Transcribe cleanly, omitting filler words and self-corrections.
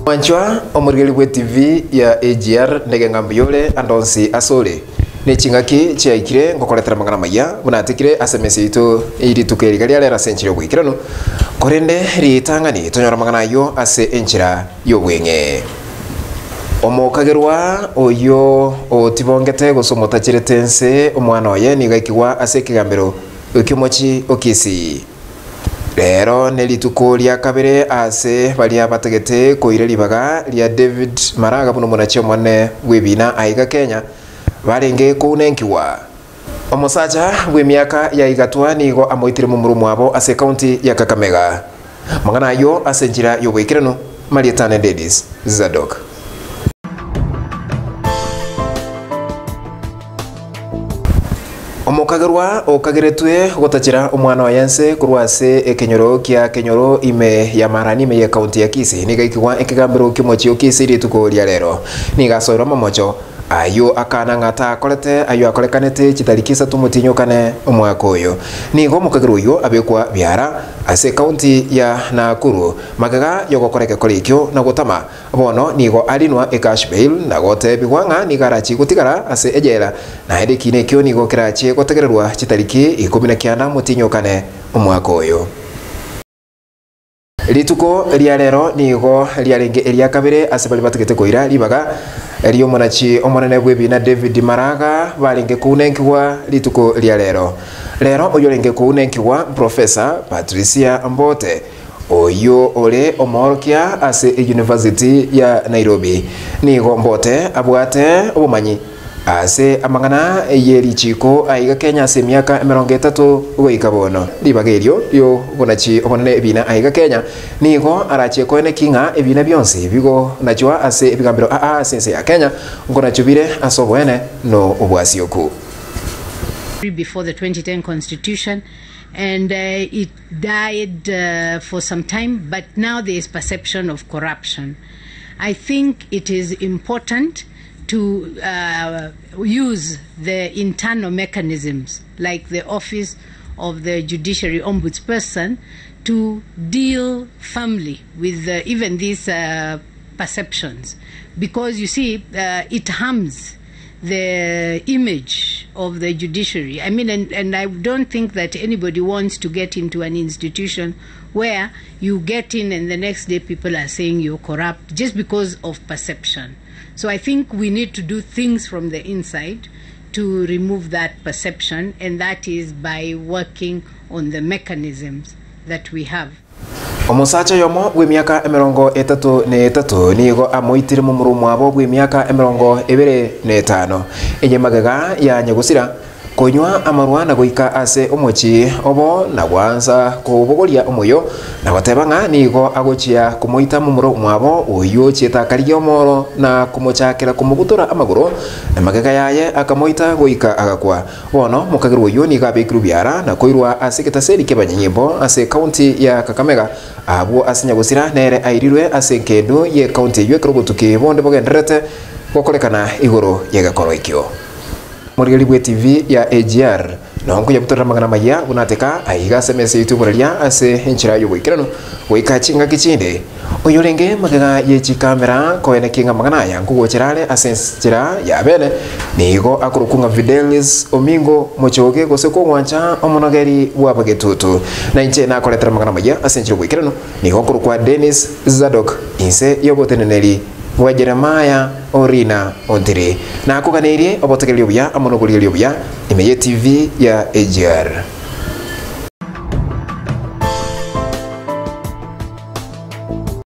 Mwanchwa, omorigereria bw'ETV ya AGR ndege ng'a mbuya ore ande onsi ase ore. Ne chingaki chiaikire ngokoretera amang'ana amaya buna atekire ase emesa yaito eye rituko eri iga riarero ase enchera y'oboikeranu, korende ritang'ani tonyore amang'ana ayio ase enchera y'obweng'e. Omokagerwa oyio otibongete gose omotacherete ense omwana oye nigo aikigwa ase ekegambero ki'omochie o Kisii. Rero nerituko ria kabere ase baria batagete koira ribaga ria David Maraga buna omonachi omonene bw'ebiina aiga Kenya barenge kounenkigwa. Omosacha bw'emiaka ya igatwa nigo amoitire momura omwabo ase ekaunti ya Kakamega. Mang'ana ayio ase enchera y'oboikeranu, Marieta ane Dennis Zadok. Omokagerwa okageretwe gotachera omwana oye ense korwa ase ekenyoro kia Kenyoro ime ya Marani ime y'ekaunti ya Kisii nigo aikigwa ekegambero ki'omochie o Kisii rituko ria rero. Nigo asoirwe amamocho ayio akana ng'a takorete ayio akorekanete chitariki isato omotienyi o kane omwaka oyo. Nigo omokagerwa oyio abekwa biara ase ekaunti ya Nakuru magega yogokora egekora ekio na gotama Bono nigo arinwa ecash bail na goteebigwa ng'a nigo arachie gotigara ase ejela, naende ekiina ekio nigo kerachie gotegererwa chitariki 19 omotienyi o kane omwaka oyo. Rituko ria rero nigo riarenge eria kabere ase baria batagete koira ribaga ri'omonachi omonene bw'ebiina David Maraga barenge kounenkigwa rituko ria rero. Rero oyorenge kounenkigwa Professor Patricia Mbote. Oyio ore omoorokia ase eyunivasiti ya Nairobi. Nigo Mbote abwate obomanyi ase amang'ana ye richiiko aiga Kenya ase emiaka 30 goika bono. Ribaga erio ri'obonachi obonene ebiina aiga Kenya nigo arachie koeneki ng'a ebiina bionsi bigonachwa ase ebigambero aa ase ense ya Kenya nkonachwa bire ase oboene no obwasioku. Before the 2010 constitution and it died for some time but now there is perception of corruption. I think it is important to use the internal mechanisms like the office of the judiciary ombudsperson to deal firmly with even these perceptions because you see it harms the image of the judiciary. I mean, and, and I don't think that anybody wants to get into an institution where you get in and the next day people are saying you're corrupt just because of perception. So I think we need to do things from the inside to remove that perception, and that is by working on the mechanisms that we have. Omosacha oyomo bw'emiaka 33 nigo amoitire momura omwabo bw'emiaka 25, eye magega ya nyagosira konywa amarwa na goika ase omochie obo na gwansa kobogoria omoyio na goteba ng'a nigo agochia komoita momura omwabo oyio ochiete akarigia omoro na komochakera komobutora amagoro na magega yaye akamoita goika agakwa. Bono mokagerwa oyio nigo abekirwe biara na koirwa ase egetaseri ki'abanyanyimbo ase ekaunti ya Kakamega, abwo ase nyagosira nere airirwe ase engendu y'ekaunti eyio ekero obotuki bonde bogendererete gokorekana igoro y'egekoro ekio. Omorigereria bw'ETV ya AGR nonkoyabutorera amang'ana amayia buna ateka aiga ase emesa yaito y'oboraria ase enchera y'oboikeranu goika chingaki chinde. Oyorenge magega ye chikamera koenekia ng'a amang'ana aya nkogochera are ase enchera ya bene, nigo akorokwa ng'a Fidelis Omingo Mochoge gose kogwancha omonogeri bw'abagetutu. Na inche nakoretera amang'ana amaya ase enchera y'oboikeranu, nigo nkorokwa Dennis Zadok, inse y'oboteneneri bwa Jeremiah Orina Ontiri. Nakoganeirie obotegereri obuya amo noborigereria obuya ime ye TV ya AGR.